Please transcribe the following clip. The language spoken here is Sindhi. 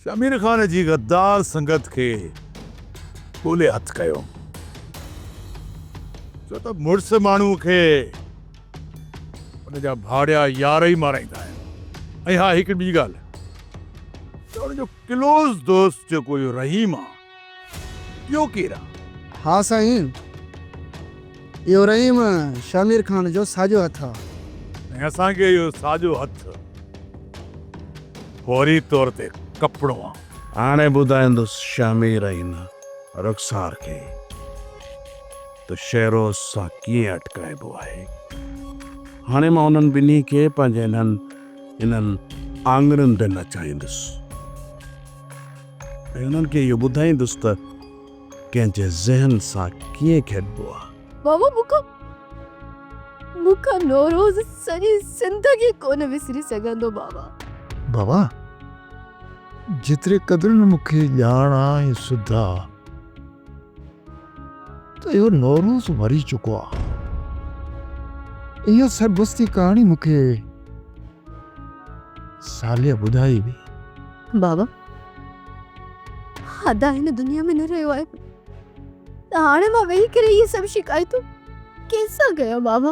شهمير خان جي غدار سنگت کي ڳولي هٿ ڪيو. ڇو ته مڙس ماڻهو کي ان جا ڀاڙيا يار ئي مارائيندا آهن. ۽ ها هڪ ٻي ڳالهه ته ان جو ڪلوز دوست جيڪو اهو رحيم آ اهو ڪير آ؟ ها سائين اهو رحيم شهمير خان جو ساڄو هٿ آ. ۽ اسان کي اهو ساڄو هٿ فوري طور تي ڪپڻو آ. هاڻي ٻڌائيندس شهمير ۽ نه رخسار کي ته شهروز سان ڪيئن اٽڪائبو آهي. هاڻي مان انهن ٻنهي کي پنهنجي انهن انهن آڱرين تي نچائيندس ۽ انهن کي اهو ٻڌائيندس ته ڪنهن جي ذهن سان ڪيئن کيڏبو آهي. بابا مون کان مون کان نوروز سڄي زندگي ڪونه وسري سگهندو بابا. بابا جيتري قدر نه مون کي ڄاڻ آ ۽ سڌ آ ته اهو نوروز مري چڪو آ. اها سربستي ڪهاڻي مون کي صالح ٻڌائي هئي. بابا ادا هن دنيا ۾ نه رهيو آهي ته هاڻي مان ويهي ڪري اهي سڀ شڪايتون ڪنهن سان ڪيان بابا.